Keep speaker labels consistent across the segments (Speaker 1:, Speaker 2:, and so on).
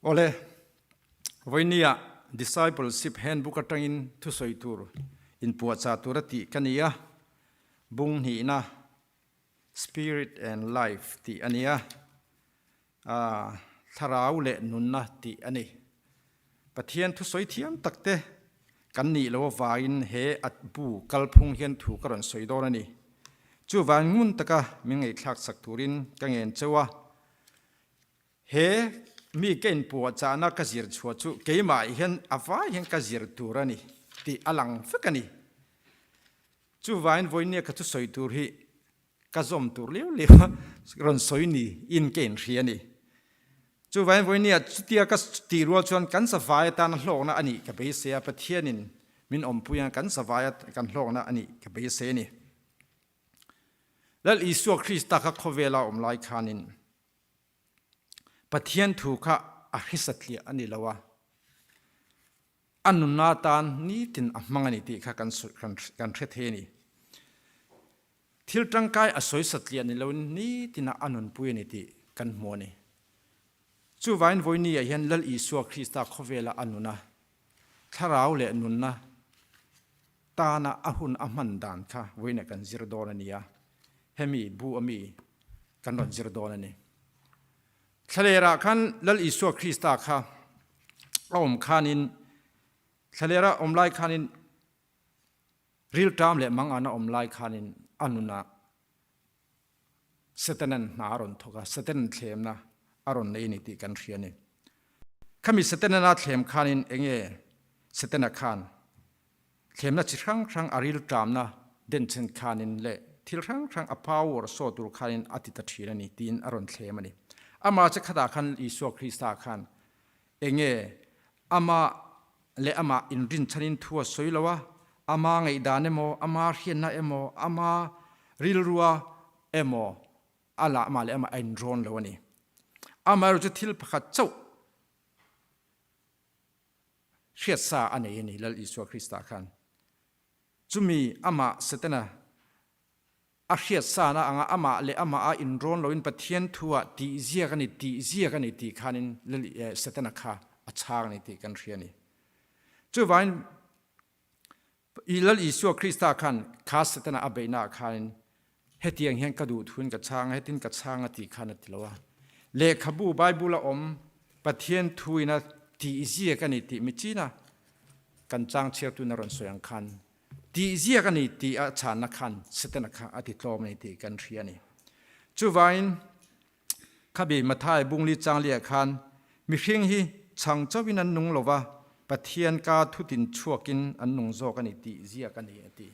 Speaker 1: Awle, vawinia Discipleship Handbook atangin thusawi tur inpuahchah tura tih ka ni a, bung hnihna Spirit and Life tih a ni a, thlarau leh nunna tih a ni. Pathian thusawi thiam takte kan nih loh avangin he a bu kalphung hian thu ka rawn sawi dawn a ni. Chuvang ngun taka min ngaihthlak sak turin ka ngen cheu a. He mi ka inpuahchahna ka zir chhuah chu keimah hian a vai hian ka zir tur a ni tih a lang vek a ni. Chuvangin vawinia ka thusawi tur hi ka zawm tur liau liau a rawn sawi ni in ka inhria a ni. Chuvangin vawinia chutia ka tih rual chuan kan zavai atana hlawkna a nih ka beisei a, Pathianin min awmpui anga kan zavai a kan hlawkna a nih ka beisei a ni. Lal Isua Krista kha khawvela awm lai khanin Pathian thu kha a hrisatliah a ni lo a, a nunna atan nitin a hmang a ni tih kha kan kan hre thei a ni. Thil tangkai a sawi satliah ni loin nitina a nunpui a ni tih kan hmu a ni. Chuvangin vawiini ah hian Lal Isua Krista khawvela a nuna thlarau leh nunna tana a hun a hman dan kha vawiinah kan zir dawn a ni a, hemi bu ami kan rawn zir dawn a ni. Thlalerah khan Lal Isua Krista kha a awm khanin thlalera awm lai khanin rilṭam leh mangan a awm lai khanin a nunah Setanan hna a rawn thawk a, Setanan thlemna a rawn nei a ni tih kan hria a ni. Khami Setanan a thlem khanin enge Setana khan thlemna chi hrang hrang a rilṭamna denchhen khanin leh thil hrang hrang a power saw tur khanin a ti ta ṭhin a ni tiin a rawn thlem a ni. Amah che khatah khan Isua Krista khan enge amah leh amah inrinchhanin thu a sawi lo a, ama ngaihdan emaw, ama hriatna emaw, ama rilrua emaw a lah amah leh amah a inrawn lo a ni. Amaherawhchu chu thil pakhat chauh hriatsa a nei a ni Lal Isua Krista khan. Chumi amah Setana A hriatsana anga amah leh amah a inrawn loin Pathian thuah tih ziak a ni, tih ziak a ni tih khanin Setana kha a chhang a ni tih kan hria a ni. Chuvangin Lal Isua Krista khan kha Setana a beihnaah khanin hetiang hian ka duh thuin ka chhang a, hetin ka chhang a tih khan a ti lo a. Lehkhabu Bible a awm Pathian thuin a tih ziak a ni tih michina kan chang chhiartuin a rawn sawi ang khan Tih ziak a ni tih a chhanna khan Setana kha a ti tlawm a ni tih kan hria a ni. Chuvangin khabi Mathai bungli changliah khan mihring hi chhang chauhin an nung lova, Pathian ka thutin chhuakin an nung zawk a ni tih ziak a ni a ti.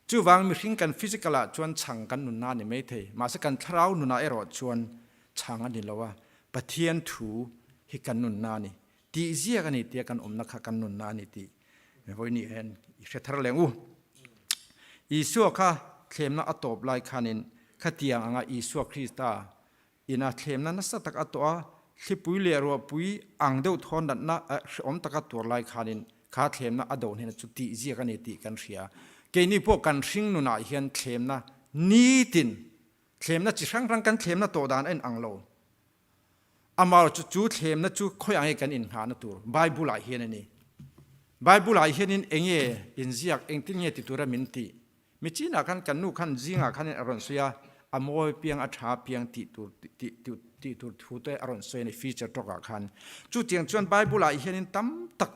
Speaker 1: Chuvang mihring kan physical ah chuan chhang kan nunna a ni mai thei, mahse kan thlarau nunah erawh chuan chhang a ni lo a, Pathian thu hi kan nunna a ni. Tih ziak a ni tia kan awmna kha kan nunna a ni tih vawiin hian i hre thar leng u. Isua kha thlemna a tawp lai khanin khatiang anga Isua Krista ina thlemna nasa tak a tawh a, thlipui leh ruahpui ang deuh thawn natna hrehawm taka tuar lai khanin kha thlemna a do hnena chu tih ziak a ni tih kan hria. Keini pawh kan hring nunah hian thlemna nitin thlemna chi hrang hrang kan thlemna tawh dan a inang lo. Amah chu chu thlemna chu khawi ang nge kan inngahna tur Bible ah hian a ni. Bible ah hianin enge inziak engtin nge ti tura min tih? Mi chinah khan kan nu khan zingah khan a rawn sawi a, a mawi piang a tha piang tih tur tih tih tur thu te a rawn sawi a ni feature talk ah khan. Chutiang chuan Bible ah hianin tam tak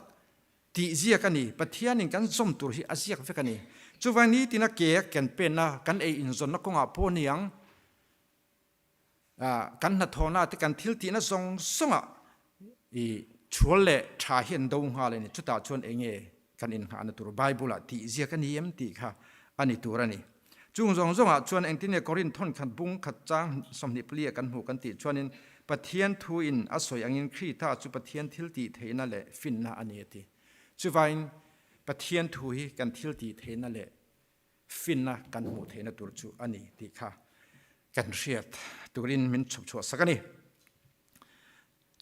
Speaker 1: tih ziak a ni. Pathianin kan zawm tur hi a ziak vek a ni. Chuvang nitina ke kan penna kan ei inzawnna kawngah pawh a ni ang. Kan hnathawhna te kan thil tihna zawng zawngah i chhual leh tha hi an do nghal a ni. Chutah chuan enge kan innghahna tur Bible-ah tih ziak a ni em tih kha a ni tur a ni. Chung zawng zawngah chuan engtin nge Korinth thawnkhat bung khat chang 24 ah kan hmuh kan tih chuanin Pathian thuin a sawi angin Krita chu Pathian thil tih theihna leh finna a ni a ti. Chuvangin Pathian thu hi kan thil tih theihna leh finna kan hmuh theihna tur chu a ni tih kha kan hriat turin min chhawp chhuah sak a ni.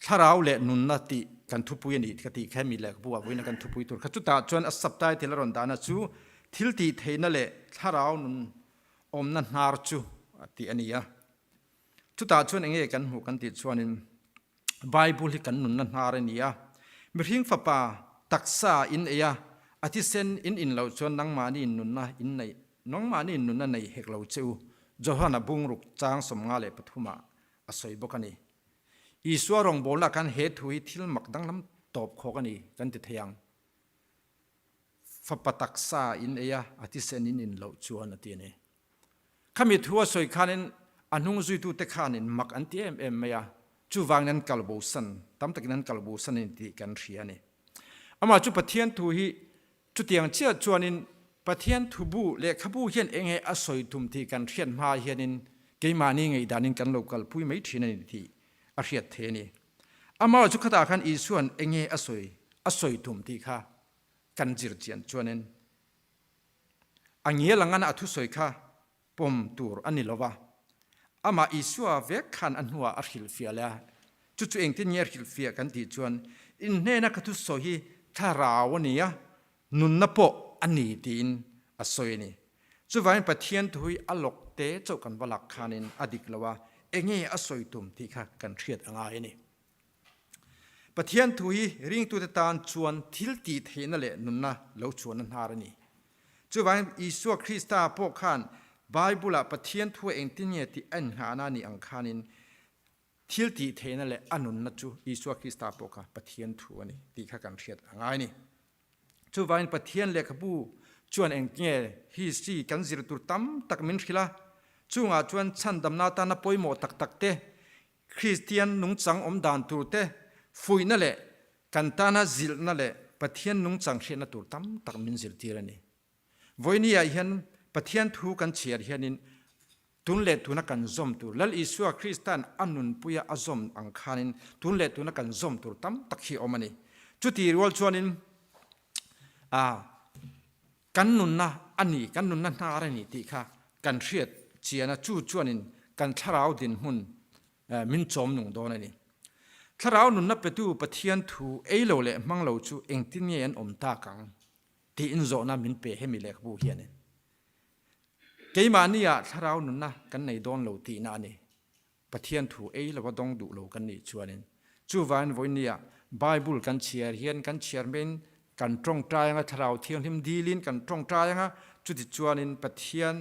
Speaker 1: Thlarau leh nunna tih kan thupui a ni ka tih kha mi lehkhabu ah vawiin kan thupui tur kha chutah chuan a subtitle a rawn dahna chu thil tih theihna leh thlarau nun awmna hnar chu tih a ni a. Chutah chuan enge kan hmuh kan tih chuanin. Bible hi kan nunna hnar a ni a. Mihring fapa taksa in ei a, a thisen in in loh chuan nangmahni in nunna in nei nangmahni in nunna nei hek lo che u, Johana bungruk chang 53 ah a sawi bawk a ni. Isua rawngbawlna khan he thu hi thil mak danglam tawp khawk a ni kan ti thei ang. Fapa taksa in ei a, a thisen in in loh chuan a ti a ni. Khami thu a sawi khanin a hnung zuitute khanin mak an ti em em mai a, chuvangin an kal bosan, tam takin an kal bosan a ni tih kan hria a ni. Amah chu Pathian thu hi chutiang chiah chuanin Pathian thu bu, lehkhabu hian eng nge a sawi tum tih kan hriat hma hianin keimahni ngaihdanin kan lo kalpui mai thin a ni tih a hriat thei a ni. Amah chu khatah khan Isua'n eng nge a sawi a sawi tum tih kha kan zir chian chuanin A ngial angana a thusawi kha pawm tur a ni lo va, amah Isua vek khan a hnuah a hrilhfiah leh a. Chu chu engtin nge a hrilhfiah kan tih chuan, In hnena ka thusawi hi thlarau a ni a, nunna pawh a ni tiin a sawi a ni. Chuvangin Pathian thu hi a lawk te chauh kan va lak khanin a dik lo a, enge a sawi tum tih kha kan hriat a ngai a ni. Pathian thu hi ringtute tan chuan thil tih theihna leh nunna lo chuanna hnar a ni. Chuvangin Isua Krista pawh khan Bible-ah Pathian thu a engtin nge tih a innghahna a nih ang khanin thil tih theihna leh a nunna chu Isua Krista pawh kha Pathian thu a ni tih kha kan hriat a ngai a ni. Chuvangin Pathian lehkhabu chuan engtinge history kan zir tur tam tak min hrilh a, chungah chuan chhandamna atana pawimawh tak tak te, Kristian nungchang awm dan tur te, fuihna leh kan tana zilhna leh Pathian nungchang hriatna tur tam tak min zirtir a ni. Vawinia hian Pathian thu kan chhiar hianin tun leh tuna kan zawm tur, Lal Isua Krista'n a nunpuia a zawm ang khanin tun leh tuna kan zawm tur tam tak hi a awm a ni. Chuti rual chuanin a Kan nunna a ni, kan nunna hnar a ni tih kha kan hriat chian a, chu chuanin kan thlarau dinhmun min chawm nung dawn a ni. Thlarau nunna petu Pathian thu ei lo leh hmang lo chu engtin nge an awm tak ang tiin zawhna min pe hemi lehkhabu hianin. Keimahni ah thlarau nunna kan nei dawn lo tihna a ni. Pathian thu ei lova dawng duh lo kan nih chuanin chuvangin vawinia Bible kan chhiar hian kan chhiar maiin kan tawngtai anga Thlarau Thianghlim dilin kan tawngtai anga chuti chuanin Pathian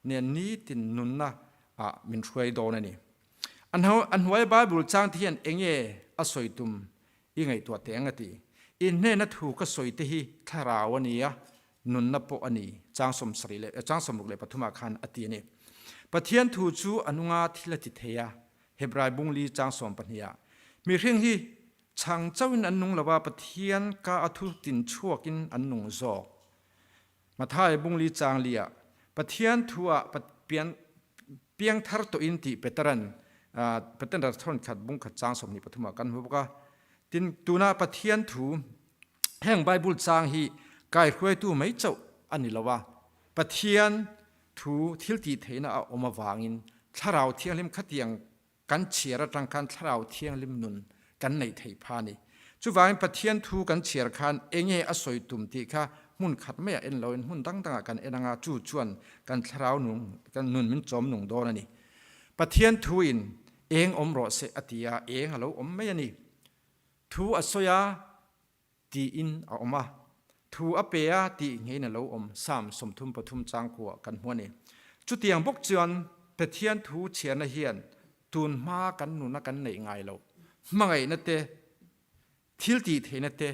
Speaker 1: nen nitin nunna ah min hruai dawn a ni. A hnuaia Bible changte hian enge a sawi tum i ngaihtuah teh ang a ti. In hnena thu ka sawi te hi Thlarau a ni a, nunna pawh a ni, chang 70 leh chang 63 ah khan a ti a ni. Pathian thu chu a nunga thil a ti thei a, Hebrai bung li chang 12 ah, Mihring hi chhang chauhin an nung lo a, Pathian ka a thu tin chhuakin an nung zawk. Matthai bung li chang li ah, Pathian thu ah pian piangthar tawhin tih Peteran Peteran thawn khat bung khat chang 23 ah kan hmu bawk a. Tin, tuna Pathian thu Heng Bible chang hi kaihruaitu mai chauh a ni lo a, Pathian thu thiltih theihna a awm avangin Thlarau Thianghlim khatiang kan chhiar atang khan Thlarau Thianghlim nun kan neih theih pha a ni. Chuvangin Pathian thu kan chhiar khan enge a sawi tum tih kha hmun khat maiah en loin hmun dang dangah kan en anga chu chuan kan thlarau nung kan nun min chawm nung dawn a ni. Pathian thuin eng awm rawh se a ti a, eng a lo awm mai a ni. Thu a sawi a tiin a awm a, thu a pe a tih ngeiin a lo awm, Psalm 33 chang kua kan hmu a ni. Chutiang bawk chuan Pathian thu chhiarna hian tun hma kan nuna kan neih ngai loh hmangaihna te, thil tih theihna te,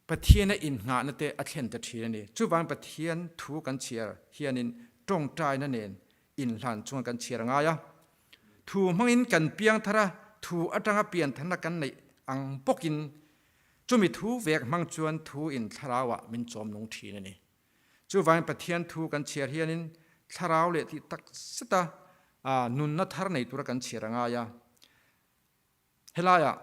Speaker 1: Pathiana innghahna te a thlen ta thin a ni. Chuvang Pathian thu kan chhiar hianin tawngtaina nen inhlan chuan kan chhiar a ngai a. Thu hmangin kan piang thar a, thu atanga pian tharna kan neih ang bawkin chumi thu vek hmang chuan thu in thlarauah min chawm nung thin a ni. Chuvangin Pathian thu kan chhiar hianin thlarau leh tih tak zeta nunna thar nei tura kan chhiar a ngai a. Helaiah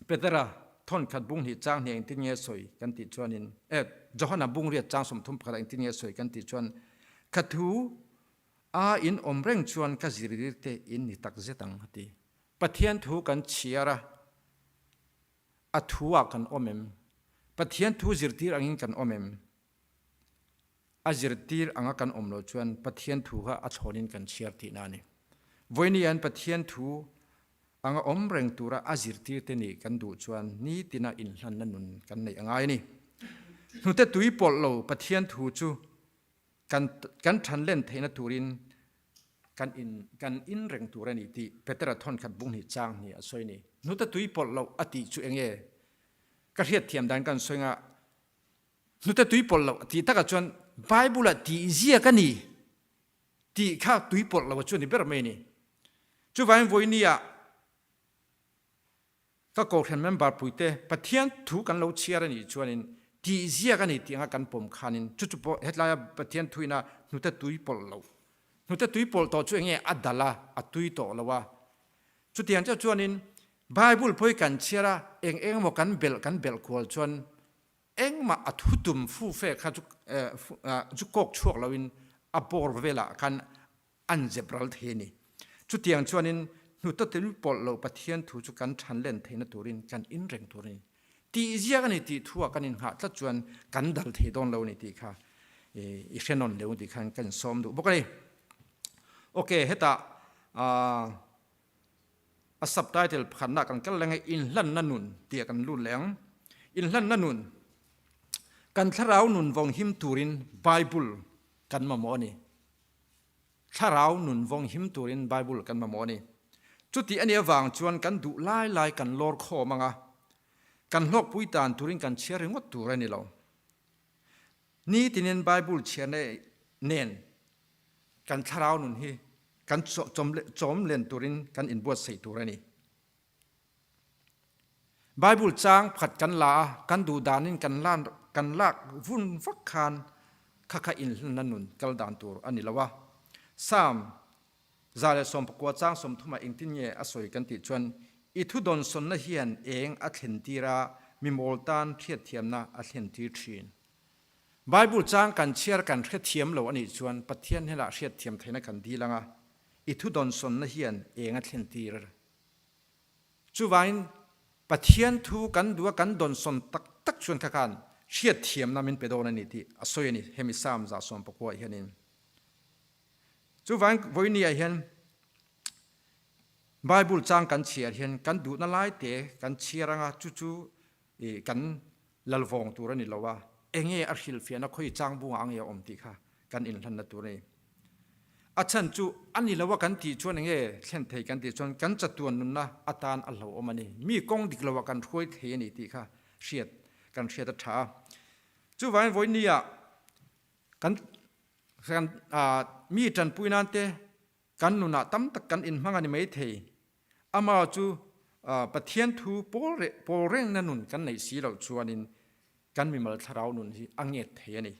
Speaker 1: Petera thawnkhat bung hnih chang hnih engtin nge sawi kan tih chuanin eh Johana bung riat chang 31 ah engtin nge sawi kan tih chuan ka thu a in awm reng chuan ka zirtir te in ni tak zet ang a ti. Pathian thu kan chhiar a, a thu ah kan awm em? Pathian thu zirtir angin kan awm em? A zirtir anga kan awm loh chuan Pathian thu kha a thlawnin kan chhiar tihna a ni. Vawiin hian Pathian thu. Anga awm reng tura a zirtirte nih kan duh chuan nitina inhlanna nun kan neih a ngai a ni. Hnute tui pawlh lo Pathian thu chu kan kan thanlen theihna turin kan in kan in reng tur a ni tih Petera thawnkhat bung hnih chang hnih a sawi a ni. Hnute tui pawlh loh a tih chu eng nge? Ka hriatthiam dan kan sawi nga hnute tui pawlh loh a tih takah chuan Bible-ah tih ziak a ni. Tih kha tui pawlh lo chu a ni ber mai a ni. Chuvangin vawinia ka kohhran member puite Pathian thu kan lo chhiar a nih chuanin tih ziak a ni tih anga kan pawm khanin chu chu pawh hetlaia Pathian thuina hnute tui pawlh lo hnute tui pawlh tawh chu enge a dal a, a tui tawh lo a. Chutiang chiah chuanin Bible pawh hi kan chhiar a, eng eng emaw kan belh kan belh kual chuan Engmah a thutum fu fe kha chu kawk chhuak loin a bawr velah khan an zep ral thei a ni. Chutiang chuanin hnutatil pawlh lo Pathian thu chu kan than len theihna turin kan in reng tur a ni. Tih ziak a ni tih thu-ah kan inghah tlat chuan kan dal thei dawn lo a ni tih kha i hre nawn leu tih khan ka insawm duh bawk a ni. Ok, hetah A subtitle pakhatna kan kal leng e Inhlanna Nun tih kan lut leh ang. Inhlanna Nun, Kan thlarau nun vawng him turin Bible kan mamawh a ni. Thlarau nun vawng him turin Bible kan mamawh a ni. Chuti a nih avang chuan kan duh lai lai kan lawr khawm ang a, kan hlawkpui tan turin kan chhiar ringawt tur a ni lo. Nitinin Bible chhiarna nen kan thlarau nun hi kan chawm len turin kan inbuatsaih tur a ni. Bible chang pakhat kan la a, kan duh danin kan lan kan lak vun vak khan kha kha inhlanna nun kal dan tur a ni lo a. Psalm 119 chang 30 ah engtin nge a sawi kan tih chuan i thu dawnsawnna hian eng a thlen tir a, mi mawl tan hriatthiamna a thlen tir thin. Bible chang kan chhiar kan hrethiam lo a nih chuan Pathian hnenah hriatthiam theihna kan dil ang a, i thu dawnsawnna hian eng a thlen tir? Chuvangin Pathian thu kan duh a kan dawnsawn tak tak chuan kha khan hriatthiamna min pe dawn a ni tih a sawi a ni hemi Psalm 119 ah hianin. Chuvangin vawinia hian Bible chang kan chhiar hian kan duhna lai te kan chhiar anga chu chu kan lalvawng tur a ni lo a, enge a hrilhfiahna khawi changbungah ange a awm tih kha kan inhlanna tur a ni. A chhan chu a ni lo a kan tih chuan enge thlen thei kan tih chuan kan chatuan nunna atan a hlauhawm a ni. Mi kawng dik loah kan hruai thei a ni tih kha hriat kan hriat a tha a. Chuvangin vawinia kan kan mi tanpui nan te kan nunah tam tak kan inhmang a ni mai thei. Amah chu Pathian thu pawl rengna nun kan neih si loh chuanin kan mimal thlarau nun hi a nget thei a ni.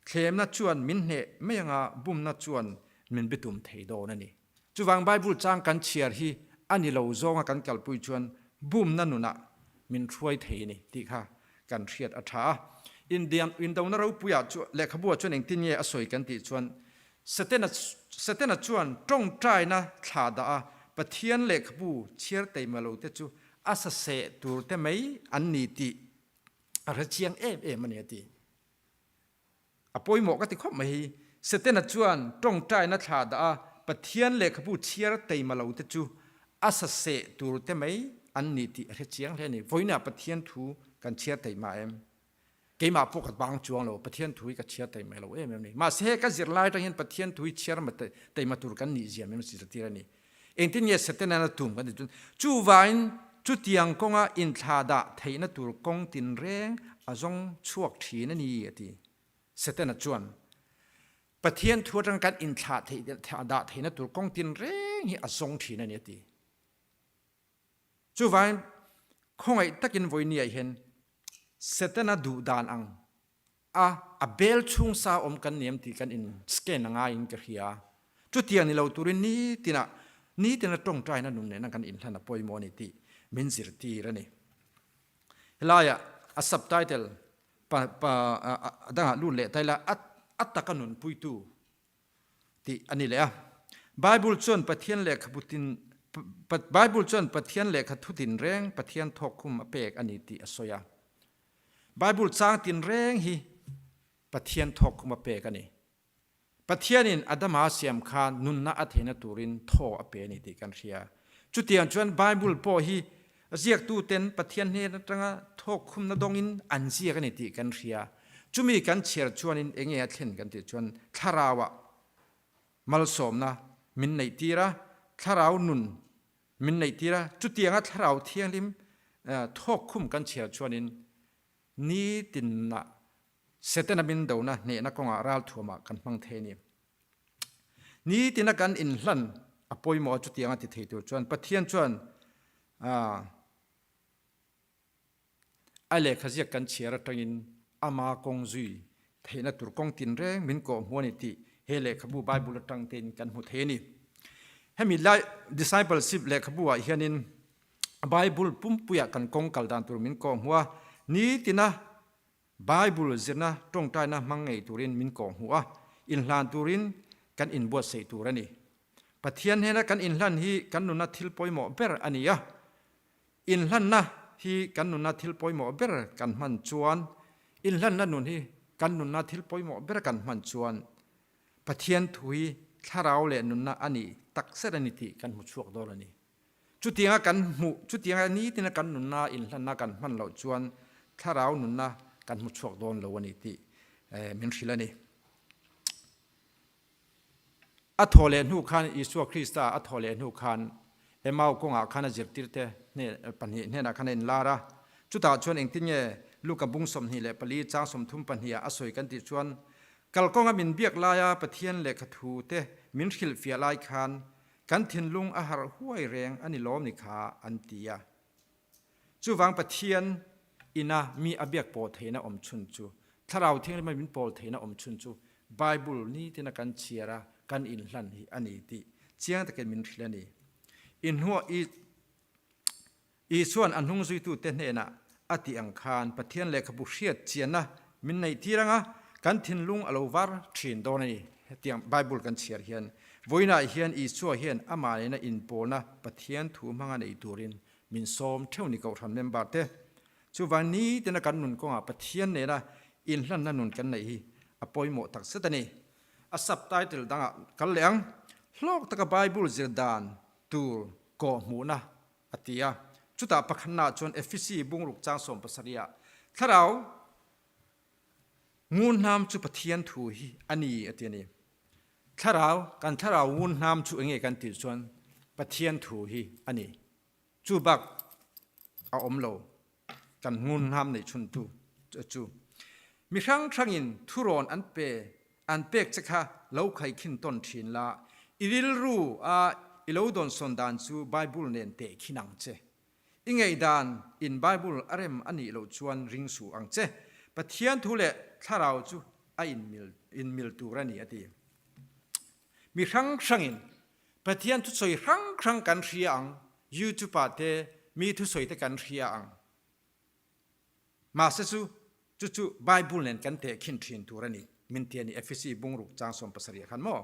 Speaker 1: Thlemna chuan min hneh mai anga bumna chuan min bitum thei dawn a ni. Chuvang Bible chang kan chhiar hi a ni lo zawnga kan kalpui chuan bumna nunah min hruai thei a ni tih kha kan hriat a tha a. Indona ropuiah chu lehkhabuah chuan engtin nge a sawi kan tih chuan Setana Setana chuan tawngtaina thla dah a, Pathian lehkhabu chhiar teima lo te chu a saseh tur te mai an ni tih a hre chiang em em a ni a ti. A pawimawh ka ti khawp mai hi. Setana chuan tawngtaina thla dah a, Pathian lehkhabu chhiar teima lo te chu a saseh tur te mai an ni tih a hre chiang hle a ni. Vawiinah Pathian thu kan chhiar teima em? Keimah pawh ka bang chuang lo, Pathian thu hi ka chhiar thei mai lo em em a ni. Mahse he ka zirlai atang hian Pathian thu hi chhiar teima tur kan nih zia min zirtir a ni. Engtin nge Satan-an a tum kan tih chuan chuvangin chutiang kawnga inthlahdah theihna tur kawng tinreng a zawng chhuak thin a ni a ti. Satan-a chuan Pathian thu atang kan inthlahdah theihna tur kawng tinreng hi a zawng thin a ni a ti. Chuvangin khawngaih takin vawinia hian Setana duh dan ang a a bel chhung sa awm kan ni em tih kan in scan a ngaiin ka hria. Chutiang ni lo turin nitina nitina tawngtaina nun nena kan inhlan a pawimawh a ni tih min zirtir a ni. Helaiah a subtitle pa pa a dangah lut leh ta ila a a taka nunpuitu tih a ni leh a. Bible chuan Pathian lehkhabu tin Bible chuan Pathian lehkha thu tinreng Pathian thawkkhum a pek a ni tih a sawi a. Bible chang tinreng hi Pathian thawkkhum a pek a ni. Pathianin Adama a siam khan nunna a theihna turin thaw a pe a ni tih kan hria. Chutiang chuan Bible pawh hi a ziaktuten Pathian hnen atanga thawkkhumna dawngin an ziak a ni tih kan hria. Chumi kan chhiar chuanin enge a thlen kan tih chuan thlarauah malsawmna min neihtir a, thlarau nun min neihtir a. Chutianga thlarau thianghlim thawkkhum kan chhiar chuanin nitinah Setana min dona hnehna kawngah ralthuamah kan hmang thei a ni. Nitina kan inhlan a pawimawh a chutianga ti thei tur chuan Pathian chuan a lehkha ziak kan chhiar atangin ama kawng zui theihna tur kawng tinreng min kawhhmu a ni tih he lehkhabu Bible atang tein kan hmu thei a ni. Hemi lai discipleship lehkhabu ah hianin Bible pumpuiah kan kawng kal dan tur min kawhhmu a, nitina Bible zirna tawngtaina hmang ngei turin min kawhhmuh a, inhlan turin kan inbuatsaih tur a ni. Pathian hnena kan inhlan hi kan nuna thil pawimawh ber a ni a. Inhlanna hi kan nuna thil pawimawh ber kan hman chuan, inhlanna nun hi kan nunna thil pawimawh ber kan hman chuan Pathian thu hi thlarau leh nunna a nih takzet a ni tih kan hmu chhuak dawn a ni. Chutianga kan hmuh, chutianga nitina kan nunna inhlanna kan hman loh chuan thlarau nunna kan hmu chhuak dawn lo a ni tih min hrilh a ni. A thaw leh hnu khan Isua Krista a thaw leh hnu khan Emau kawngah khan a zirtirte pahnih hnenah khan a inlar a. Chutah chuan engtin nge Luka bung 24 chang 32 ah a sawi kan tih chuan kalkawnga min biak laia Pathian lehkha thute min hrilhfiah lai khan Kan thinlung a harh huai reng a ni lawm ni kha an ti a. Chuvang Pathian ina mi a biak pawl theihna awm chhun chu, Thlarau Thianghlim a min pawl theihna awm chhun chu Bible nitin a kan chhiar a, kan inhlan hi a ni tih chiang takin min hrilh a ni. Inhnuah i Isua'n a hnungzuitute hnenah a tih ang khan Pathian lehkhabu hriat chianna min neihtir anga kan thinlung a lo var thin dawn a ni. Hetiang Bible kan chhiar hian vawiinah hian Isua hian amah nena inpawlna Pathian thu hmanga nei turin min sawm theuh ni Kohhran member te. Chuvang nitina kan nun kawngah Pathian nena inhlanna nun kan neih hi a pawimawh takzet a ni. A subtitle dangah kal leh ang, Hlawk taka Bible zir dan tur kawhhmuhna a ti a. Chutah pakhatnaah chuan Efesi bungruk chang 70 ah thlarau ngunhnam chu Pathian thu hi a ni a ti a ni. Thlarau, kan thlarau ngunhnam chu enge kan tih chuan Pathian thu hi a ni. Chu bak a awm lo. Kan ngunhnam neih chhun tu chu. Mi hrang hrangin thurawn an pe an pek che kha lo khaikhin tawn thin la, i rilru a i lo dawnsawn dan chu Bible nen tehkhin ang che. I ngaihdan in Bible a rem a nih loh chuan ring suh ang che. Pathian thu leh thlarau chu a inmil tur a ni a ti. Mi hrang hrangin Pathian thusawi hrang hrang kan hria ang, YouTube ah te mi thusawi te kan hria ang. Mahse chu chu chu Bible nen kan tehkhin thin tur a ni, min ti a ni, Efesi bungruk chang 70 ah khan maw.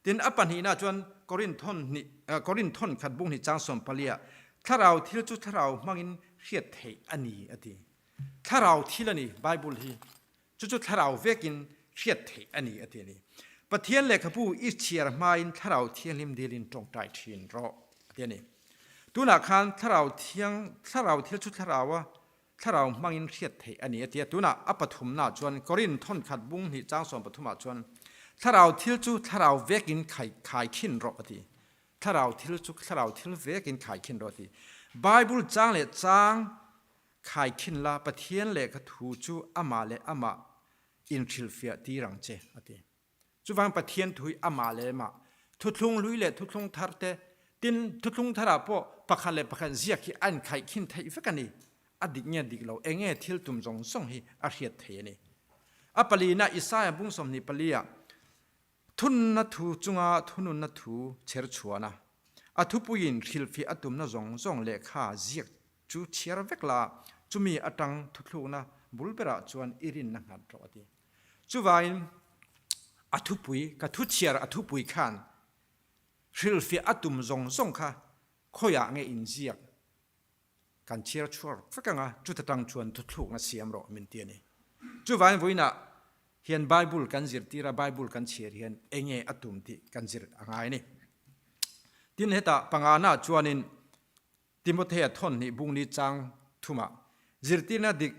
Speaker 1: Tin, a pahnihna chuan Korinthon hnih, Korinthon khat bung hnih chang 14 ah, Thlarau thil chu thlarau hmangin hriat theih a ni, a ti. Thlarau thil a ni, Bible hi. Chu chu thlarau vekin hriat theih a ni, a ti a ni. Pathian lehkhabu i chhiar hmain Thlarau Thianghlim dilin tawngtai thin rawh, a ti a ni. Tunah khan Thlarau Thiang, Thlarau thil chu Thlaraua Thlarau hmangin hriat theih a ni, a ti a. Tunah a pathumnaah chuan Korin thawnkhat bung hnih chang 13 ah chuan Thlarau thil chu Thlarau vekin khai khaikhin rawh, a ti. Thlarau thil chu Thlarau thil vekin khaikhin rawh, a ti. Bible chang leh chang Khaikhin la, Pathian lehkha thu chu amah leh amah inhrilhfiah tir ang che, a ti. Chuvang Pathian thu hi amah leh amah, thuthlung hlui leh thuthlung thar te, tin, thuthlung tharah pawh pakhat leh pakhat ziak hi a inkhaihkhin theih vek a ni. A dik nge dik lo, eng nge thil tum zawng zawng hi a hriat thei a ni. A palina Isaia bung 24 ah, Thunna thu chunga thununna thu chher chhuahna, a thupuiin hrilhfiah a tumna zawng zawng lehkha ziak chu chhiar vek la, chumi atang thuthlukna bul berah chuan i rinna nghat rawh a ti. Chuvangin a thupui, ka thu chhiar a thupui khan hrilhfiah a tum zawng zawng kha khawiah nge inziak Kan chhiar chhuak vek anga chuta tang chuan thuthlukna siam rawh min ti a ni. Chuvangin vawiinah hian Bible kan zirtir a, Bible kan chhiar hian enge a tum tih kan zir a ngai a ni. Tin, hetah pangana chuanin Timothea thawn hnih bungli chang thumah zirtirna dik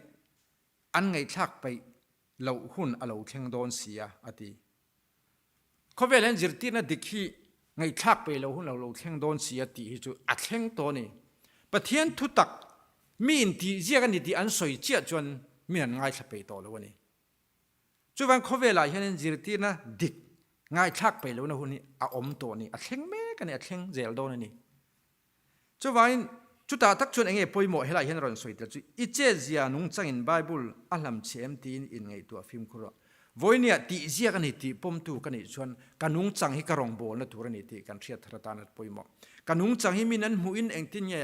Speaker 1: an ngaihthlak peih loh hun a lo thleng dawn si a, a ti. Khawvel hian zirtirna dik hi ngaihthlak peih loh hun a lo thleng dawn si a tih hi chu a thleng tawh a ni. Pathian thutak mi intihziak a ni tih an sawi chiah chuan mi an ngaithla peih tawh lo a ni. Chuvang khawvelah hianin zirtirna dik ngaithlak peih lohna hun hi a awm tawh a ni, a thleng mek a ni, a thleng zel dawn a ni. Chuvangin chutah tak chuan enge pawimawh helaiah hian rawn sawi tel chu i chetzia nungchangin Bible a hlam che em tiin inngaihtuah fimkhur rawh. Vawinia tihziak a ni tih pawmtu ka nih chuan ka nungchang hi ka rawngbawlna tur a ni tih kan hriat thar atan a pawimawh. Ka nungchang hi min an hmuhin engtin nge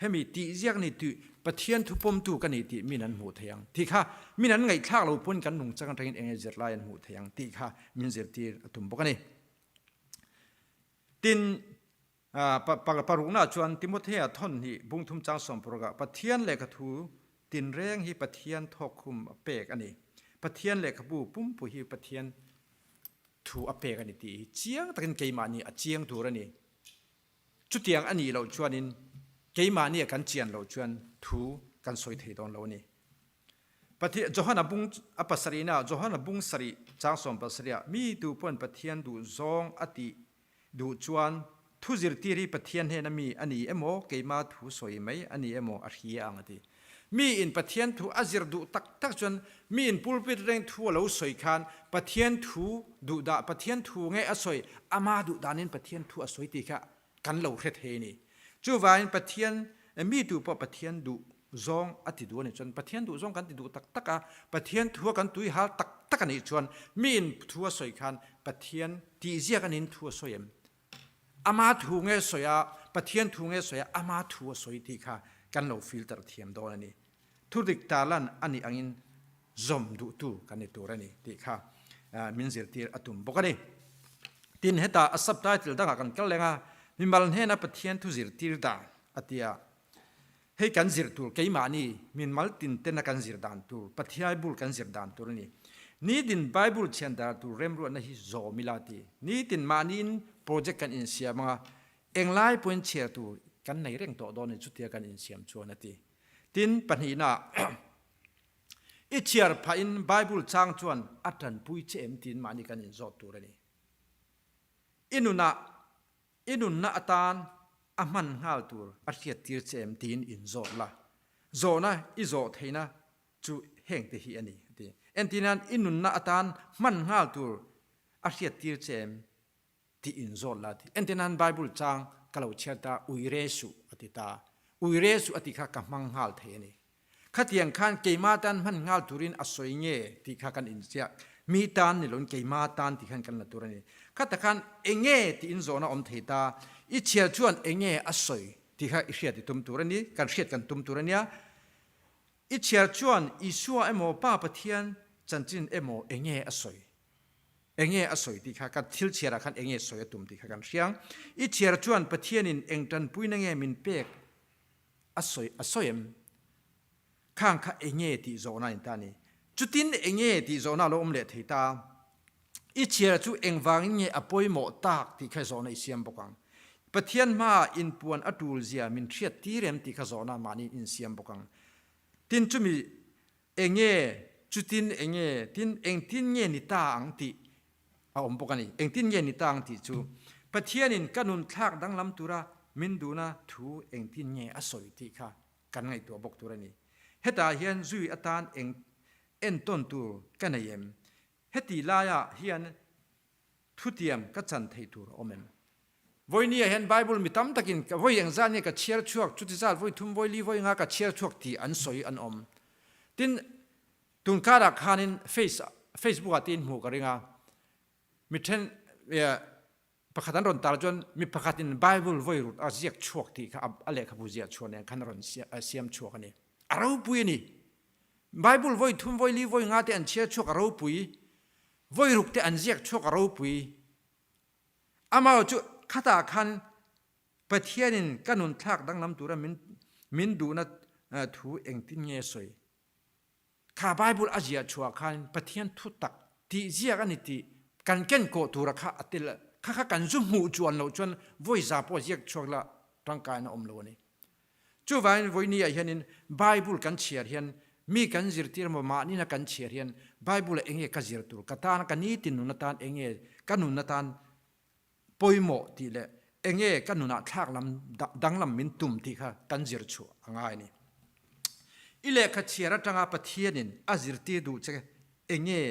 Speaker 1: hemi tihziak a ni tih Pathian thu pawmtu ka ni tih min an hmuh thei ang tih kha min an ngaihthlak lo pawn kan nungchang atangin enge zirlai an hmuh thei ang tih kha min zirtir a tum bawk a ni. Tin, parukna chuan Timothea thawn hi bungthum chang sawmparukah Pathian lehkhathu tinreng hi Pathian thawkkhum a pek a ni. Pathian lehkhabu pumpui hi Pathian thu a pek a ni tih hi chiang takin keimahni a chiang tur a ni. Chutiang a nih loh chuanin keimahni a kan chian loh chuan thu kan sawi thei dawn lo a ni. Pathian Johana bung a pasarihna Johana bung sarih chang 70 ah mi tu pawn Pathian duh zawng a tih duh chuan thu zirtir hi Pathian hnena mi a ni emaw keima thu sawi mai a ni emaw a hria ang a ti. Mi in Pathian thu a zir duh tak tak chuan mi in pulpit reng thu a lo sawi khan Pathian thu duh dah Pathian thu nge a sawi ama duh danin Pathian thu a sawi tih kha kan lo hre thei a ni. Chuvangin Pathian mi tu pawh Pathian duh zawng a ti duh a nih chuan Pathian duh zawng kan ti duh tak tak a, Pathian thu a kan tui hal tak tak a nih chuan mi in thu a sawi khan Pathian tihziak a niin thu a sawi em? Ama thu nge sawi a, Pathian thu nge sawi a, ama thu a sawi tih kha kan lo filter thiam dawn a ni. Thudik tarlan a nih angin zawm duhtu kan ni tur a ni tih kha min zirtir a tum bawk a ni. Tin, heta a subtitle dangah kan kal leng a, Mimal hnena Pathian thu zirtir dan a ti a. Hei kan zir tur keimahni minmal tin tena kan zir dan tur, Pathiaibul kan zir dan tur a ni. Nitin Bible thian dar tur remruatna hi zawm ila ti. Nitin mahniin project kan insiam anga englai pawhin chhiar tur kan nei reng tawh dawn a ni chutia kan insiam chuan a ti. Tin, pahnihna i chhiar phahin Bible chang chuan a tanpui che em tiin mahni kan inzawt tur a ni. I nunah i nunna atan a hman nghal tur a hriattir che em tiin inzawt la. Zawhna i zawh theihna chu hengte hi a ni a ti. Entirnan i nunna atan hman nghal tur a hriattir che em tih inzawt la a ti. Entirnan Bible chang ka lo chhiar ta uire suh a ti ta. Uire suh a ti kha ka hmang nghal thei a ni. Khatiang khan keimah tan hman nghal turin a sawi nge tih kha kan inziak. Mi tan ni loin keimah tan tih khan kan la tur a ni. Khata khan enge tih inzawhna awm thei ta. I chhiar chuan enge a sawi tih kha i hriat i tum tur a ni, kan hriat kan tum tur a nia. I chhiar chuan Isua emaw Pa Pathian chanchin emaw enge a sawi? Enge a sawi tih kha kan thil chhiarah khan enge sawi a tum tih kha kan hria. I chhiar chuan Pathianin eng tanpuina nge min pek a sawi a sawi em? Khang kha enge tih zawhna in ta ni. Chutin enge tih zawhna lo awm leh thei ta. I chhiar chu engvangin nge a pawimawh tak tih kha zawhna i siam bawk ang. Pathian hmaah inpuan a tul zia min hriat tir em tih kha zawhna mahni in siam bawk ang. Tin chumi enge chutin enge tin engtin nge ni ta ang tih a awm bawk a ni. Engtin nge ni ta ang tih chu Pathianin ka nun thlak danglam tura min duhna thu engtin nge a sawi tih kha kan ngaihtuah bawk tur a ni. Hetah hian zui atan eng entawn tur ka nei em? Heti laiah hian thutiam ka chan theih tur a awm em? Vawinia hian Bible mi tam takin vawi engzat nge ka chhiar chhuak, chuti zat vawi thum, vawi li, vawi nga ka chhiar chhuak tih an sawi an awm. Tin, Tun karah khanin face Facebook ah te in hmuh ka ring a, mi then pakhat an rawn tar chuan mi pakhat in Bible vawi rut a ziak chhuak tih kha a lehkhabu ziah chhuah nen khan a rawn siam chhuak a ni. A ropui a ni. Bible vawi thum vawi li vawi nga te an chhiar chhuak a ropui, vawi ruk te an ziak chhuak a ropui. Amah chu khatah khan Pathianin ka nun thlak danglam tura min min duhna thu engtin nge sawi? Kha Bible a ziah chhuah khan Pathian thu tak tih ziak a ni tih kan ken kawh tura kha a tel kha kha kan zu hmuh chuan loh chuan vawi za pawh ziak chhuak la tangkaina awm lo a ni. Chuvangin vawinia hianin Bible kan chhiar hian mi kan zirtir emaw mahnina kan chhiar hian Bible-ah enge ka zir tur, ka tan ka nitin nun atan enge ka nun atan pawimawh tih leh enge ka nunah thlak lam danglam min tum tih kha kan zir chhuah a ngai a ni. I lehkha chhiar atanga Pathianin a zirtir duh che enge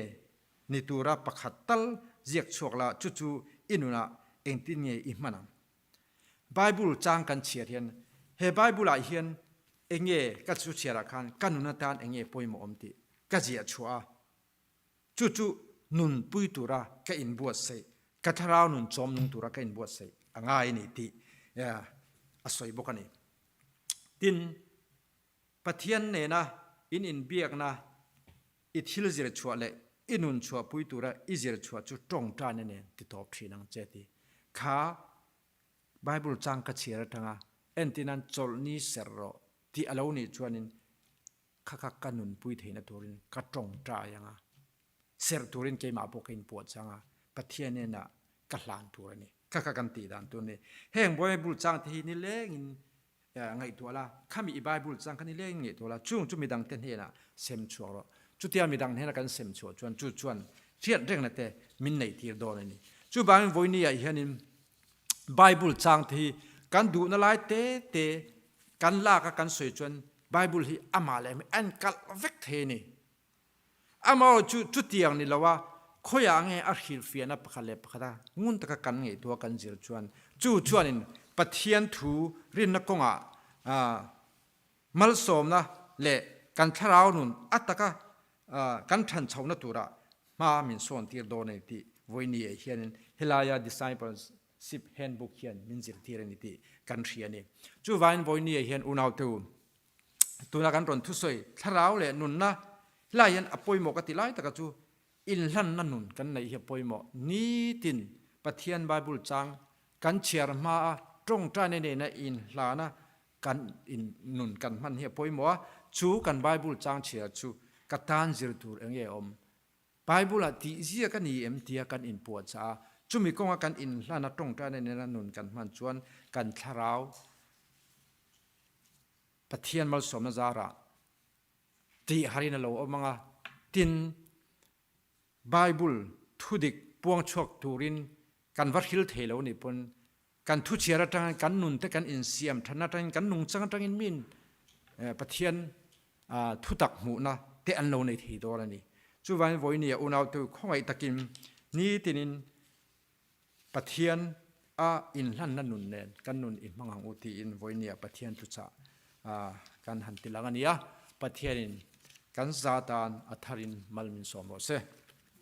Speaker 1: ni tura pakhat tal ziak chhuak la chu chu i nunah engtin nge i hman ang? Bible chang kan chhiar hian he Bible ah hian enge ka chu chhiar ah khan ka nun atan enge pawimawh awm tih ka ziah chhuah a, chu chu nunpui tura ka inbuatsaih, ka thlarau nun chawm nung tura ka inbuatsaih a ngai a ni tih a sawi bawk a ni. Tin, Pathian nena in inbiakna i thil zir chhuah leh i nun chhuahpui tura i zir chhuah chu tawngtaina nen ti tawp thin ang che ti kha Bible chang ka chhiar atanga entin an chawlhni ser rawh tih a lo nih chuanin kha kha ka nunpui theihna turin ka tawngtai anga serh turin keimah pawh ka inpuah chang a, Pathian hnenah ka hlan tur a ni. Kha kha kan tih dan tur a ni. Heng Bible chang te hi nilengin ngaihtuah la, khami i Bible chang kha nilengin ngaihtuah la, chung chu midang te hnenah sem chhuak rawh. Chutia midang hnena kan sem chhuah chuan chu chuan hriat rengna te min neih tir dawn a ni. Chuvangin vawiini ah hianin Bible chang te hi kan duhna lai te te kan lak a kan sawi chuan Bible hi amah leh amah a inkalh vek thei a ni. Amaherawh chu chutiang ni loa khawiah nge a hrilhfiahna pakhat leh pakhata ngun taka kan ngaihtuah kan zir chuan chu chuanin Pathian thu rinna kawngah malsawmna leh kan thlarau nun a taka kan than chhohna turah hma min sawntir dawn a ni tih vawinia hianin helaia Discipleship Handbook hian min zirtir a ni tih kan hria a ni. Chuvangin vawinia hian unaute u, Tuna kan rawn thusawi thlarau leh nunna helai hian a pawimawh ka ti lai taka chu inhlanna nun kan neih hi a pawimawh. Nitin Pathian Bible chang kan chhiar hma a tawngtaina nena inhlana kan in nun kan hman hi a pawimawh a, chu kan Bible chang chhiar chu ka tan zir tur eng nge awm? Bible ah tih ziak a ni em tia kan inpuahchah a, chumi kawnga kan inhlana tawngtaina nena nun kan hman chuan kan thlarau Pathian malsawmna zarah tih harin a lo awm ang a, tin, Bible thudik puang chhuak turin kan va hril thei lo nih pawn kan thuchhiar atangin kan nun te kan insiam thatna atangin kan nungchang atangin min Pathian thutak hmuhna te an lo nei thei dawn a ni. Chuvangin vawinia unaute khawngaih takin nitinin Pathian a inhlanna nun nen kan nun i hmang ang u tiin vawinia Pathian thuchah kan han ti lang a nia. Pathianin kan za tan a tharin mal min sawm rawh se.